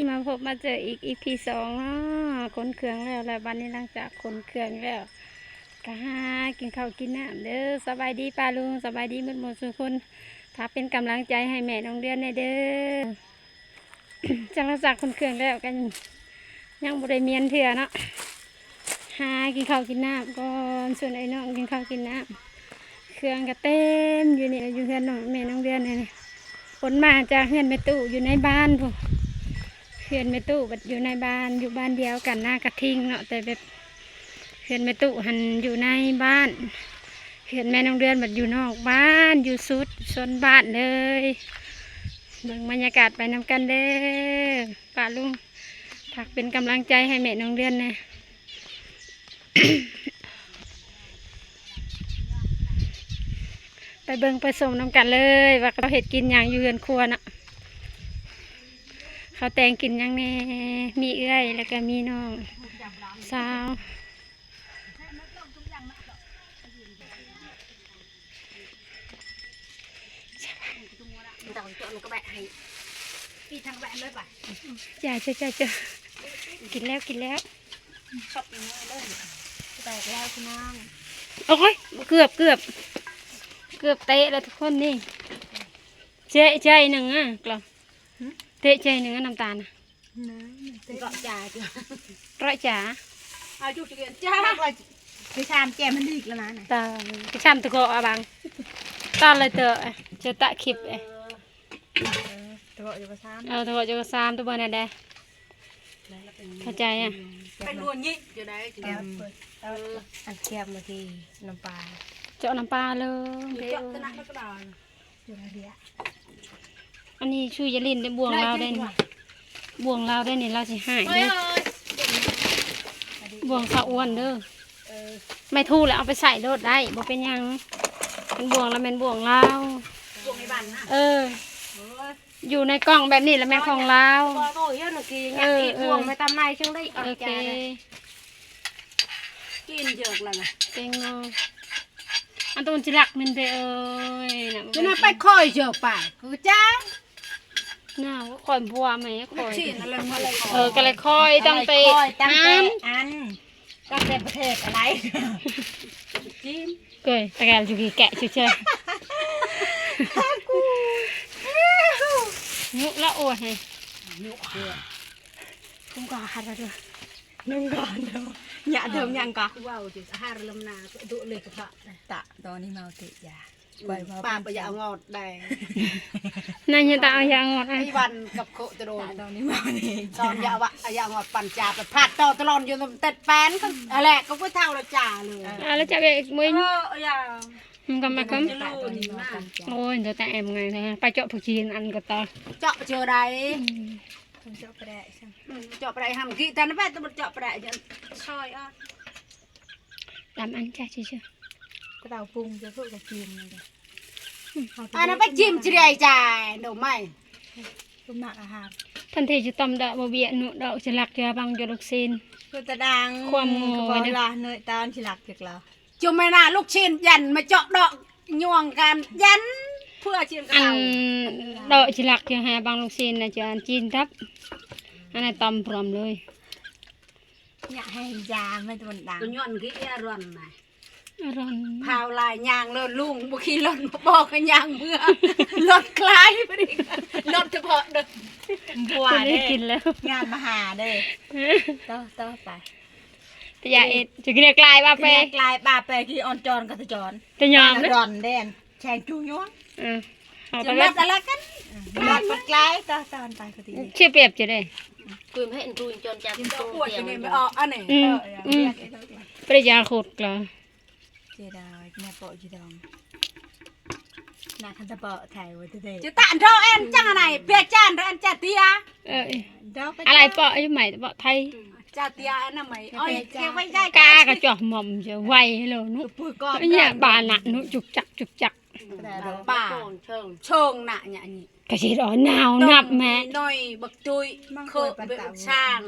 ມາພົບມາເຈີອີກ ອີພີສອງເນາະ. ຂົນເຄື່ອງແລ້ວ ແລ້ວບັດນີ້ ຫຼັງຈາກຂົນເຄື່ອງແລ້ວ ກໍຫາກິນເຂົ້າກິນນ້ຳເດີ. ສະບາຍດີປ້າລຸງ ສະບາຍດີໝົດໝູ່ສູ່ຄົນ. ຝາກເປັນກຳລັງໃຈໃຫ້ແມ່ນ້ອງເດືອນແດ່ເດີ. ຫຼັງຈາກຂົນເຄື່ອງແລ້ວກໍຍັງບໍ່ໄດ້ມ້ຽນເທື່ອເນາະ. ຫາກິນເຂົ້າກິນນ້ຳກ່ອນ ຊວນອ້າຍນ້ອງກິນເຂົ້າກິນນ້ຳ. ເຄື່ອງກໍເຕັມຢູ່ນີ້ ຢູ່ເຮືອນນ້ອງ ແມ່ນ້ອງເດືອນນີ້. ຂົນມາຈາກເຮືອນແມ່ຕູ້ຢູ່ໃນບ້ານພຸ້ນ. ເຮືອນແມ່ຕູ້ບັດຢູ່ໃນບ້ານ ຢູ່ບ້ານດຽວກັນນາກະທິງເນາະ ແຕ່ແບບເຮືອນແມ່ຕູ້ຫັ້ນຢູ່ໃນບ້ານ ເຮືອນແມ່ນ້ອງເດືອນບັດຢູ່ນອກບ້ານ ຢູ່ສຸດຊົນບ້ານເລີຍ. ເບິ່ງບັນຍາກາດໄປນຳກັນເດີ. ປ້າລຸງ ຝາກເປັນກຳລັງໃຈໃຫ້ແມ່ນ້ອງເດືອນແດ່. ໄປເບິ່ງໄປຊົມນຳກັນເລີຍວ່າເຂົາເຮັດກິນຫຍັງຢູ່ເຮືອນຄົວເນາະ. ເຂົາແຕ່ງກິນຫຍັງແດ່? ມີເອື້ອຍ ແລ້ວກໍມີນ້ອງສາວ. ຈ້າ ຈ້າ ຈ້າ ກິນແລ້ວ ກິນແລ້ວ. ແຕກແລ້ວພີ່ນ້ອງ. ໂອ້ຍ ເກືອບ ເກືອບ ເກືອບເຕະແລ້ວທຸກຄົນນີ້. ເຈະ ເຈະໜຶ່ງອະ ກະ ຫຶ? ເຕະເຈະໜຶ່ງອະ ນ້ຳຕານນະ. ເກາະຈາ ເກາະຈາ. ອາຍຸຈະກຽນຈາ ໄປຊາມແຈມມັນອີກແລ້ວນະ. ຕາ ໄປຊາມຕະເກາະອະບັງ. ຕານເລີຍເຕີ ເຈຕະຄລິບເອ. ເອີ ຕະເກາະຢູ່ກະຊາມ ເອີ ຕະເກາະຢູ່ກະຊາມ ຕະເບິ່ງແດ່. ເຂົ້າໃຈອະ. ເປັນຫົວຍິກຢູ່ໃດ ແກມ ເອີ ອັນແຄບມາທີ່ນ້ຳປາ ເຈາະນ້ຳປາເລີຍ. ເຈາະຕະນະກະດານ. ອັນນີ້ຊື່ຢາຫຼິ້ນໄດ້ ບ່ວງລາວໄດ້ນີ້ ບ່ວງລາວໄດ້ນີ້ ລາວຊິຫາຍເດີ. ບ່ວງສາວອ້ວນເດີ. ເອີ ໄມ້ທູກແລ້ວເອົາໄປໃສ່ໂລດໄດ້ ບໍ່ເປັນຫຍັງ. ແມ່ນບ່ວງລາວ ແມ່ນບ່ວງລາວ. ບ່ວງໃນບ້ານນະ. ເອີ ໂອ້ຍ ຢູ່ໃນກ່ອງແບບນີ້ລະແມ່ນຂອງລາວ. ບໍ່ ບໍ່ເຫັນກີ້ ເອີ ເອີ ບ່ວງໄປຕາມໃນເຊີງໄດ້. ໂອເຄ ກິນເຈີກລະນະ ເຕັງເນາະ. ອັນໂຕນຊິລັກແມ່ນເດເອີຍນະ ຈະນະໄປຄອຍເຈີໄປ ຄືຈ້າ. ນາ ຂ້ອຍບໍ່ວ່າແມ່ຂ້ອຍ ເອີ ກະເລີຍຄອຍຕັ້ງແຕ່ ຄອຍຕັ້ງແຕ່ອັນ ອັນ ຕັ້ງແຕ່ປະເທດອະໄລ ຈີນ ເກີຍ ຕະການຢູ່ແກະເຊີຍ ຍຸລະໂອດໃຫ້ ຍຸ ກຸມກະຫັດລະເດີ. ນຸ່ງກ່ອນເດີ ຍະເດີມຍັງກະ ເວົ້າຈິຫາລຳນາດຸເລກະພະ ຕະຕອນນີ້ເມົາຕິຢາ ໄປເວົ້າ ປາປະຍະອະງອດໄດ້ ນາຍຍະຕະອະຍະອະງອດ ໄອ້ວັນກັບໂຄຕະໂດ ຕະຕອນນີ້ເມົານີ້ ຕອນຍະວະອະຍະອະງອດປັນຈາໄປພາດຕໍ່ຕະຫຼອນຢູ່ນຳເຕັດແປນ ອະແຫຼະ ກໍຜູ້ເຖົ້າລະຈາເລີຍ ອາລະຈາເວກມື້ ເອີ ຍາ ມັນກໍມາຄຳ ໂອ້ຍ ເດີແຕ່ແອມໄງ ໄປເຈາະຜັກຊີອັນກໍຕໍ່ ເຈາະເຈີໃດ ເຈາະປະແດະ ເຈາະປະແດະຫັ້ນ ກິນແຕ່ນັ້ນແປ ແຕ່ບໍ່ເຈາະປະແດະ ຊອຍອອກ ຕາມອັນຈ້າຊື່ໆ ກະເຕົ້າປຸງຈະຄືກະຈີນນີ້ ອັນນັ້ນໄປຈິ້ມຊິໄດ້ຈ້າ ດອກໄມ້ ສົມມາກອາຫານ ທັນທີຊິຕ້ອມດອກບໍ່ເບຍໜູດອກຊິລັກເທື່ອບັງຢູ່ລູກຊີ້ນ ຄືຕະດັງ ຄວາມໂງ່ ກະບໍ່ລະເນີຍຕານຊິລັກຈັກລາວ ຈຸມແມ່ນາລູກຊີ້ນຢັນມາເຈາະດອກຍວງກັນຢັນ ເພື່ອຊີ້ນກະເຕົ້າ ອັນດອກຊິລັກເທື່ອໃຫ້ບັງລູກຊີ້ນນະຈານຈີນດັບ ອັນນັ້ນຕ້ອມພວມເລີຍ ຍະໃຫ້ຢາມາຕົນດັງ ກະຍ້ອນກິອາຣອນນະ ອາຣອນ ພາວລາຍຍ່າງເລີດລຸງ ບໍ່ຂີ່ລົດບໍ່ ບໍ່ກະຍ່າງເມືອ ລົດຄລາຍບໍ່ໄດ້ ລົດສະເພາະເດີ ບໍ່ໄດ້ກິນແລ້ວ ງານມະຫາເດີ ຕໍ່ ຕໍ່ໄປ ຕະຢາເອັດ ຈະກິນກລາຍບາເປ ກລາຍບາເປ ທີ່ອອນຈອນກະຕະຈອນ ຕະຍອມເດີ ອອນແດນ ແຊງຈູຍວງ ເອີ ເອົາໄປ ຈະມັດອະໄລກັນ ເອີ ມັດກລາຍ ຕອນ ຕອນໄປກະຕິ ຊິປຽບຈະໄດ້ ກຸຍມາເຫັນດູຈອນຈັກໂຕຕຽງ ອັນນີ້ ອືມ ເອີ ອືມ ປະລິຍາໂຄດກລາ ເຈດາຍ ແມ່ເປາະຈີດອງ ນາຄັນຕະເປາະໄທວະເດ ຈະຕະໂດເອັນຈັ່ງອັນໃດ ເປຍຈານ ອັນຈາເຕຍ ເອີ ອະໄລເປາະຢູ່ໃໝ່ເປາະໄທ ຈາເຕຍອັນນະໃໝ່ ເອົາແກໄວ້ໄດ້ ກາກະຈອກໝ່ອມຈະໄວໂລເນາະ ຍາບານະເນາະ ຈຸກຈັກ ຈຸກຈັກ ປາ ເຊີງນະຍະນີ້ ກະຊິດອນນາວນັບແມ່ ນ້ອຍບັກຕຸ້ຍ ເຄີບບັກຊ່າງ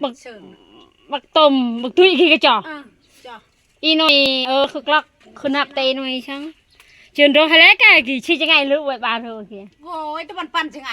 ບັກ ເຊີງ ບັກຕົ້ມ ບັກຕຸ້ຍ ຂີ້ກະຈອກ ເອີ ຈອກ ອີໜ້ອຍ ເອີ ຄືກລັກ ຄືນັບເຕໜ້ອຍຊ່າງ ເຈີນໂດຫັ້ນແຫຼະ ກະກິຊິຈັ່ງໃດ ລູກໄວ້ບານເພິ່ນ ໂອ້ຍ ຕະວັນປັນຈັ່ງໃດ